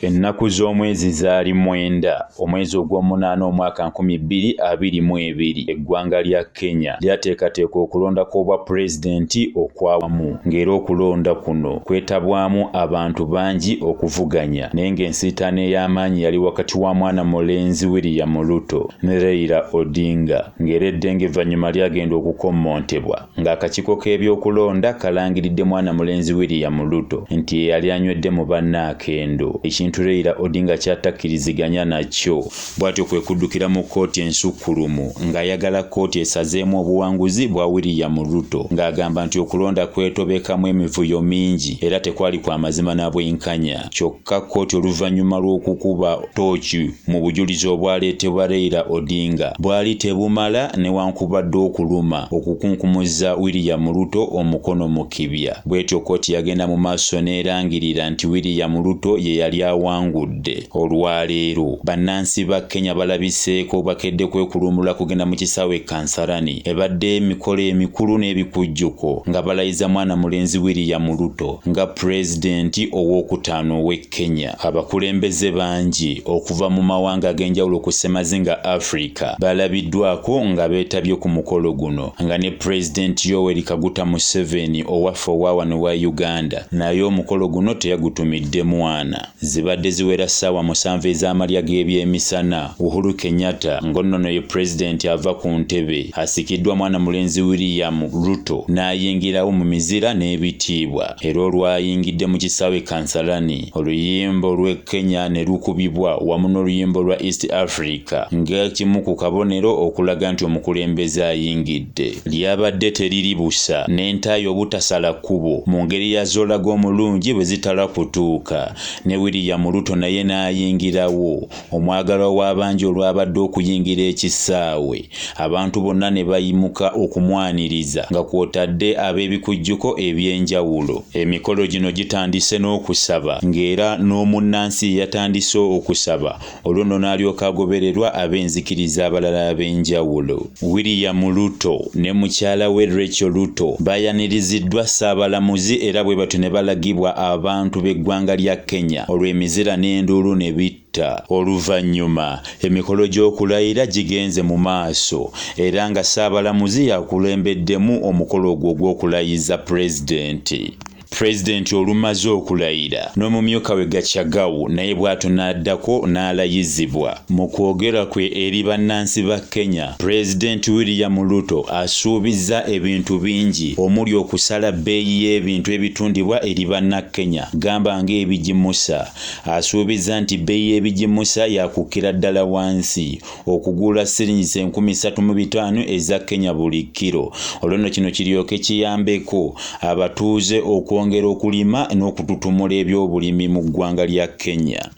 Ennaku z'omwezi zaali 9 omwezi ogw'omunaana omwaka 2022, eggwanga lya Kenya lyateekateeka okulonda kw'obwa pulezidenti okwawamu ng'era okulonda kuno kwetabwamu abantu bangi okuvuganya naye ng'ensiitaano ey'amaanyi yali wakati wa mwana mulenzi William Ruto ne Raila Odinga ng'era eddenge evvannyuma lyagenda okukommontebwa ng'akakiiko k'ebyokulonda kalangiridde mwana mulenzi William Ruto nti ye yali anywedde mu banne akendo, ekintu Raila Odinga ky'atakkiriziganya nakyo. Bw'atyo kwe kuddukira mu kkooti ensukkulumu ng'ayagala kkooti esazeemu obuwanguzi bwa William Ruto ng'agamba nti okulonda kwetobekamu emivuyo mingi era tekwali kwa mazima na bwenkanya kyokka kkooti oluvannyuma lw'okukuba ttooci mu bujulizi obwaleetebwa Raila Odinga bwali tebumala newankubadde okuluma okukunkumuza William Ruto omukono mu kibya. Bwetyo kkooti yagenda mu maaso n'erangirira nti William Ruto ye yali awangudde. Olwaleero bannansi ba Kenya balabiseeko bakedde kwekuluumulula kugenda mu kisaawe e Kasarani ebadde emikolo emikulu n'ebikujjuko nga balayiza mwana mulenzi William Ruto nga pulezidenti ow'okutaano ow'e Kenya. Abakulembeze bangi okuva mu mawanga ag'enjawulo ku ssemazinga Africa balabiddwako nga beetabye ku mukolo guno nga ne Pulezidenti Yoweri Kaguta Museveni owaffe owa wano wa Uganda naye omukolo guno teyagutumidde mwana. Zibadde ziwera ssaawa 7 ez'amalya g'ebyemisana, Uhuru Kenyatta ng'onnono ye Pulezidenti ava ku ntebe asikiddwa mwana mulenzi William Ruto n'ayingirawo mu mizira n'ebitiibwa era olwayingidde mu kisaawe Kasarani oluyimba olw'e Kenya ne lukubibwa wamu n'oluyimba olwa East Africa ng'ekimu ku kabonero okulaga nti omukulembeze ayingidde. Lyabadde teriri busa n'entaayi obutasala kkubo mu ngeri ya z'olaga omulungi bwe zitala kutuuka ne William Ruto naye n'ayingirawo. Omwagalwa w'abangi olwabadde okuyingira ekisaawe abantu bonna ne bayimuka okumwaniriza nga kw'otadde ab'ebikujjuko eby'enjawulo. Emikolo gino gitandise n'okusaba ng'era n'omunnansi ye yatandise okusaba olwo nno n'alyoka agobererwa ab'enzikiriza abalala ab'enjawulo. William Ruto ne mukyala we Rachel Ruto bayaniriziddwa Ssaabalamuzi era bwe batyo ne balagibwa abantu b'eggwanga lya Kenya olwo emizira n'enduulu ne bitta. Oluvannyuma emikolo gy'okulayira gigenze mu maaso era nga Ssaabalamuzi y'akulembeddemu omukolo ogwo ogw'okulayiza Pulezidenti. Pulezidenti olumaze okulayira n'omumyuka we Gachagau naye bw'atyo n'addako n'alayizibwa. Mu kwogera kwe eri bannansi ba Kenya, Pulezidenti William Ruto asuubizza ebintu bingi omuli okusala bbeeyi y'ebintu ebitundibwa eri Bannakenya gamba ng'ebigimusa. Asuubizza nti bbeeyi y'ebigimusa yakukkira ddala wansi okugula siringisi 3500 eza Kenya buli kkiro olwo nno kino kiryoke kiyambeko abatuuze okwongera okulima n'okututumula ebyobulimi mu ggwanga lya Kenya.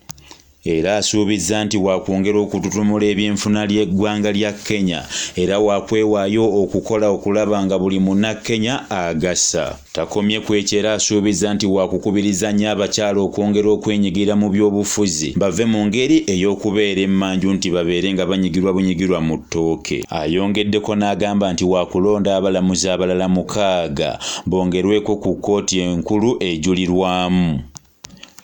Era asuubizza nti waakwongera okututumula ebyenfuna ly'eggwanga lya Kenya era waakwewaayo okukola okulaba nga buli Munnakenya agasa. Takomye ku ekyo era asuubizza nti waakukubiriza nnyo abakyala okwongera okwenyigira mu byobufuzi bave mu ngeri ey'okubeera emmanju nti babeere nga banyigirwa bunyigirwa mu ttooke. Ayongeddeko n'agamba nti waakulonda abalamuzi abalala 6 bongerweko ku kkooti enkulu ejulirwamu.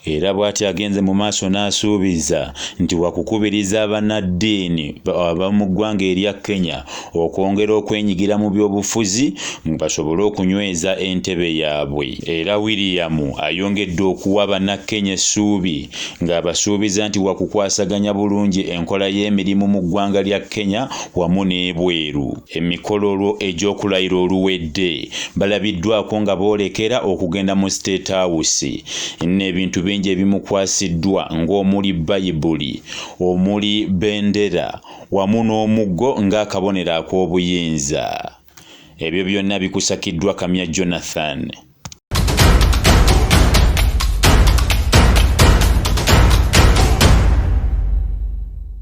Era bw'atyo agenze mu maaso n'asuubiza nti wakukubiriza bannaddiini ab'omu ggwanga erya Kenya okwongera okwenyigira mu byobufuzi basobole okunyweza entebe yaabwe. Era William ayongedde okuwa Bannakenya essuubi ng'abasuubiza nti wakukwasaganya bulungi enkola y'emirimu mu ggwanga lya Kenya wamu n'ebweru. Emikolo olwo egy'okulayira oluwedde balabiddwako nga boolekera okugenda mu State House. Nno ebintu bingi ebimukwasiddwa ng'omuli Bayibuli, omuli bendera wamu n'omuggo ng'akabonero ak'obuyinza. Ebyo byonna bikusakiddwa Kamya Jonathan.